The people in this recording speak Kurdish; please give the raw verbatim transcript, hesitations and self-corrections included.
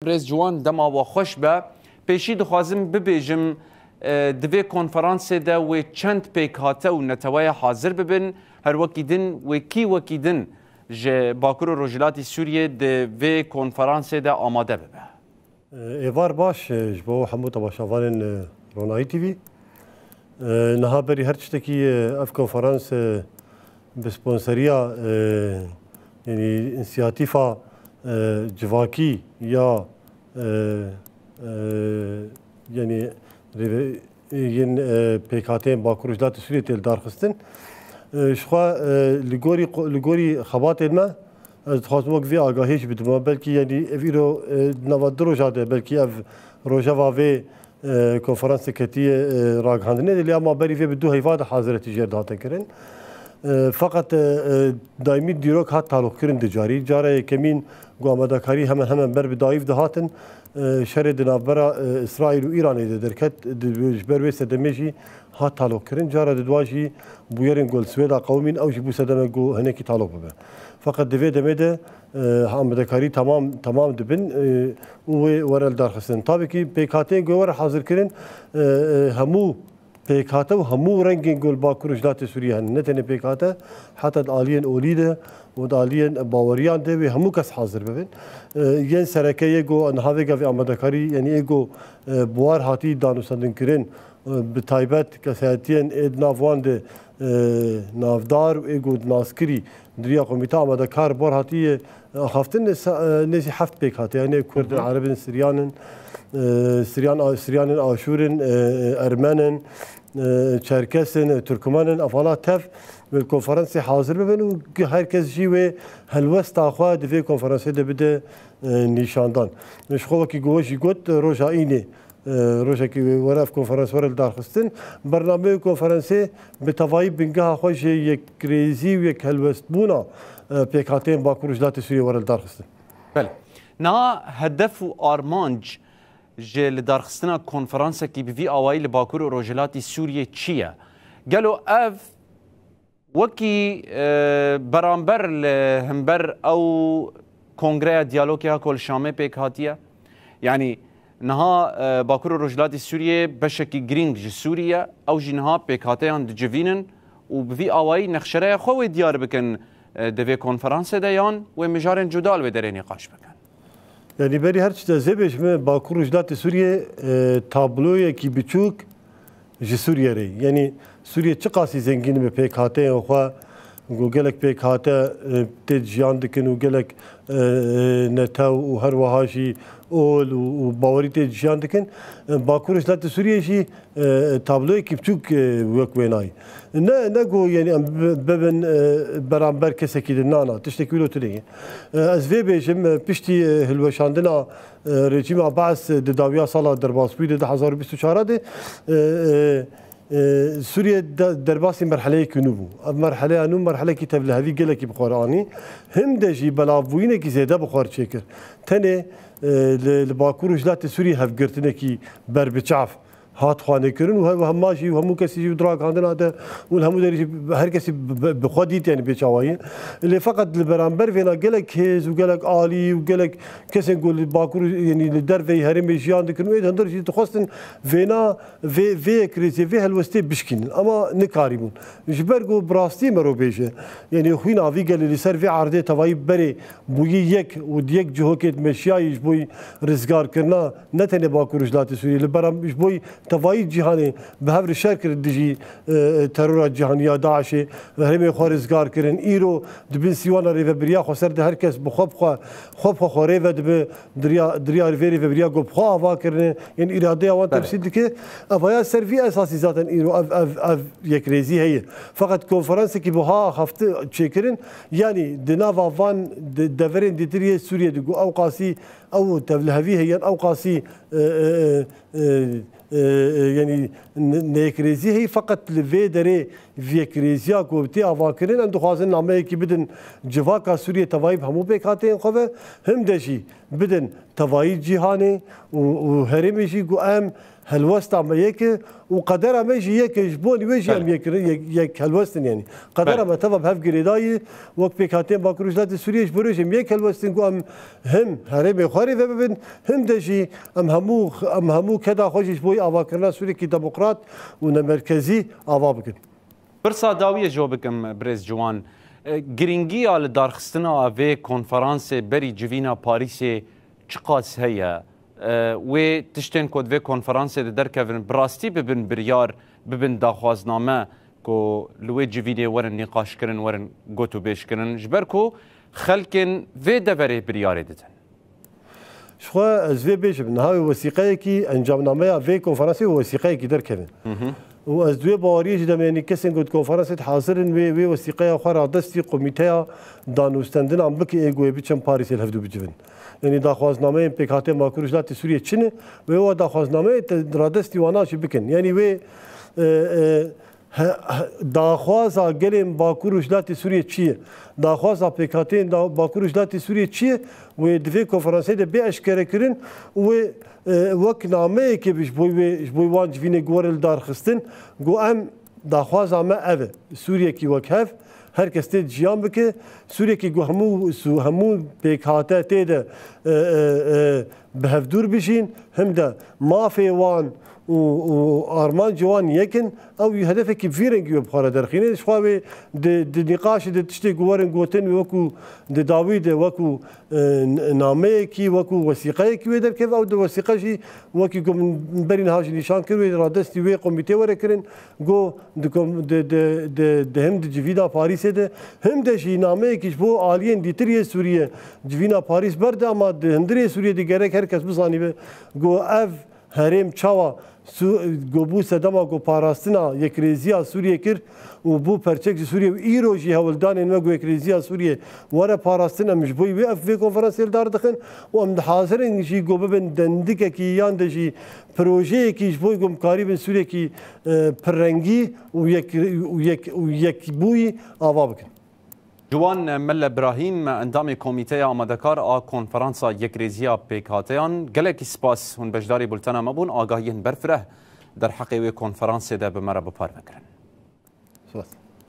Birêz Ciwan, dema we xweş be. Pêşî dixwazim bibêjim, e, di vê konferansê de wê çend pêkhate û neteweya hazir bibin, her wekî din wê kî wekî din ji Bakur û Rojhilatî Sûriyê di vê konferansê de amade bibe. Êvar baş, e, ji bo hemû temaşevanên, e, Ronahî T V. E, niha berî her tiştekî, e, ev konferans, e, bi sponseriya, e, yanî însiyatîfa, e, civakî ya, e, e, yanî rêve-, yên, e, pêkhateyên Bakur û Rojhilatê Sûriyê tê lidarxistin. E, ji xwe, e, li gorî qo-, li gorî xebatên me, ez dixwazim wek vê agahiyê jî bidim. Belkî, yanî ev îro, e, nava du roja de, belkî ev rojeva vê, e, konferansê ketiye, e, ragihandinê de, lê ema berî vê bi du heyva de haziriyetî jê re dihate kirin. E, feqet, e, e, daîmî dîrok hat taloqkirin du carî. Cara yekemîn ku amadekarî hemen hemen ber bi dayîv dihatin, e, şerê di navbera, e, Îsraîl û Îranê de derket, di, ji ber wê sedemê jî hat taloqkirin. Cara diduwa jî bûyerên ku li Swêda qewimîn, ew jî bû sedemek ku hinekî taloq bibe. Feqet di vê demê de, e, amadekarî temam, temam dibin, e, û wê were lidarxistin. Tabî kî pêkhateyên ku were hazirkirin, e, e, hemû pêkhate û hemû rengên ku li Bakur û Rojhilatê Sûriyê hene. Ne tenê pêkhate, heta di aliyên olî de û di aliyên baweriyan de wê hemû kes hazir bibin. E, yên sereke yê ku niha vê gavê amadekarî, yanî ê ku, e, bi war hatî danûstendinkirin, e, bi taybet kesayetiyên ê di nav wan de, e, navdar û ê ku naskirî di riya komîte amadekar bi war hatiye axaftin, e, sa-, e, nêzî heft pêkhate, yanî Kurdin, Hı hı. Erebin, Siryan in, e, Siryan, Siryanên Aşûr in, e, Ermen in, e, Çerkes in, e, Turkmen in, ev hala tev bi konferansê hazir bibin û her kes jî wê helwesta xwe di vê konferansê de bide, e, nîşandan. Ji xwe wekî ku we jî got, roja Înê, e, rojekî were ev konferans were lidarxistin. Bernameyê konferansê bi tevayî bingeha xwe ji yekrêzî û yekhelwestbûna, e, pêkhateyên Bakur û Rojhilatê Sûriyê were lidarxistin. Belê. Niha hedef û armanc ji lidarxistina konferansekî bi vî awayî li Bakur û Rojhilatî Sûriyê çi ye? Gelo ev wekî, e, beramber li hember ew kongreya diyalogê ya ku li Şamê pêk hatiye? Yanî niha, e, Bakur û Rojhilatî Sûriyê beşekî girîng ji Sûrî ye, ew jî niha pêkhateyan dicivînin û bi vî awayî nexşereya xwe wê diyar bikin, e, di vê konferansê de, yan wê mijarên cuda li wê derê nîqaş bikin? Yanî berî her tişt ez ê bêjim, Bakur Rojhilatê Sûriyê, e, tabloyekî biçûk ji Sûriyê re. Yanî Sûriye çiqasî zengîn bi pêkhateyên xwe, ku gelek pêkhate, e, tê jiyan dikin û gelek, e, e, netew û her wiha jî ol û, û bawerî tê jiyan dikin. E, Bakur Rojhilatê Sûriyê jî e, tabloyekî biçûk, e, wek wênayî. Ne, ne ku, yanî, em bi-, bibin, e, beramber kesekî din. Na, na, tiştekî wilo tune ye. E, ez vê bêjim, e, piştî, e, hilweşandina, e, rejîma Baas, e, di dawiya sala derbasbûyî de du hezar û bîst û çar de, e, e, e, Sûriye de-, derbasî merheleyekî nû bû. Ev merheleya nû merhelekî tevlihevî gelekî bi xwe re anî. Him de jî belavbûyînekî zêde bi xwe re çêkir. Tenê, e, li, li Bakur û Rojhilatê Sûriyê hevgirtinekî berbiçav hat xwanê kirin û he-, hema jî û hemû kesî jî di ragihandina de û li hemû derî jî her kesî bi, bi, bi xwe dît, yanî bê çawayî. Lê feqet li beramber vêna gelek hêz û gelek alî û gelek kesên ku li Bakur, yanî li derveyî herêmê jiyan dikin û ê hundir jî dixwestin vêna vê, vê yekrêziyê, vê helwestê bişkînin. Ama nikarîbûn. Ji ber ku bi rastî mero bêje, yanî xwîna vî gelê li ser vê erdê tevayî berê bûyî yek û di yek cihokê dimeşiyayî ji bo rizgarkirina ne tenê Bakur û Rojhilatê Sûriyê, li beram ji bo tevayî cîhanê bi hev re şer kir dijî, e, terora cîhanî ya DAIŞê, herêmê xwe rizgar kirin. Îro di bin sîwana rêvebiriya xweser de her kes bi xwe bi xwe, xwe bi xwe xwe rêve dibe, di riya, di riya vê rêvebiriya ku bi xwe ava kirine, yên îradeya wan Belê. temsîl dike. Evaya ser vî esasî zaten îro ev, ev, ev yekrêzî heye. Feqet konferansekî buha axafti çêkirin, yanî di nava van de-, deverên dîtir yê Sûriyê de ku ew qasî ew tevlihevî heye, ew qasî, e, e, e, e, e, e, yanî ne-, neyekrêzî heye, feqet li vê derê vêkrêziya ku tê avakirin, em dixwazin nameyekî bidin civaka Sûriyê tevayî bi hemû pêkhateyên xwe ve, him de jî bidin tevayî cîhanê û, û herêmê jî ku em helwesta me yek e û qedera me jî yek e, ji bo wê jî em Belê. yek, yek, yek helwest in, yanî qedera Belê. me teva bi hev girêdayî, wek pêkhateyên Bakur û Rojhilatê Sûriyê ji bo wê jî em yek helwest in ku em him herêmê xwe rê vebibin, him de jî em hemû, em hemû keda xwe jî ji bo avakirina Sûriyekî demokrat û nemerkezî ava bikin. Pirsa dawiyê ji we bikim, birêz Ciwan. E, girîngiya li darxistina vê konferansê berî civîna Parîsê çiqas heye? E, wê tiştên ku di vê konferansê de derkevin, bi rastî bibin biryar, bibin daxwazname ku li wê civînê werin nîqaşkirin, werin gotûbêjkirin, ji ber ku xelkên vê deverê biryarê didin. Ji xwe ez vê bêjim, niha wê wesîqeyekî, encamnameya vê konferansê wê wesîqeyekî derkeve. Hı hı. Û ez di wê baweriyê jî de me, yanî kesên ku di konferansê de hazir in, wê, wê wesîqeya xwe radestî komîteya danûstendinan bike, ê ku wê biçin Parîsê li hevdû bicivin. Yanî daxwaznameyên pêkhateyên Bakur û Rojhilatê Sûriyê çi ne? Wê wa daxwaznameyê te radestî wana jî bikin. Yanî wê, e, e, He, he, daxwaza gelên Bakur û Rojhilatê Sûriyê çi ye? Daxwaza pêkhateyên da-, Bakur û Rojhilatê Sûriyê çi ye? Wê di vê konferansê de bê eşkerekirin û wê, e, wek nameyekê bi ji bo wê, ji bo wan civînê ku were li dar xistin, ku em daxwaza me ev e. Sûriyekî wekhev, her kes tê de jiyan bike. Sûriyekî ku hemû, hemû pêkhate tê de, e, e, e, bi hevdûr bijîn, him de mafê wan û, û armancê wan yek in, ew hedefekî vî rengî wê bi xwe re derxîne. Ji xwe wê di, di nîqaşê de tiştê ku werin gotin, wê wekû di dawî de wekû, e, n-, nameyekî, wekû wesîqeyekî wê derkeve. Ew di wesîqe jî wekî ku min berî niha jî nîşan kir, wê radestî wê komîtê were kirin. Got, di kom-, di, di, di, di him di civîna Parîsê de, him de jî nameyekî ji bo aliyên dîtir yê Sûriyê civîna Parîs berde, ama di hundirê Sûriyê de gerek her kes bizanîbe. Got, ev herêm çawa Sû-, got, bû sedema ku parastina yekrêziya Sûriyê kir û bû perçek ji Sûriyê û îro jî hewldanên me ku yekrêziya Sûriyê were parastin, em ji bo wê ev vê konferansê li dar dixin û em hazir in jî ku bibin dendikekî yan de jî projeyekî ji bo ku em karîbin Sûriyekî, e, pirrengî û yek, û yek, û yekbûyî ava bikin. Ciwan Melle Birahîm, endamê Komîteya Amadekar a Konferansa Yekrêziya Pêkhateyan, gelekî spas hûn beşdarî bultena me bûn. Agahiyên berfireh derheqê wê konferansê de bi me re bi parve kirin. Spas.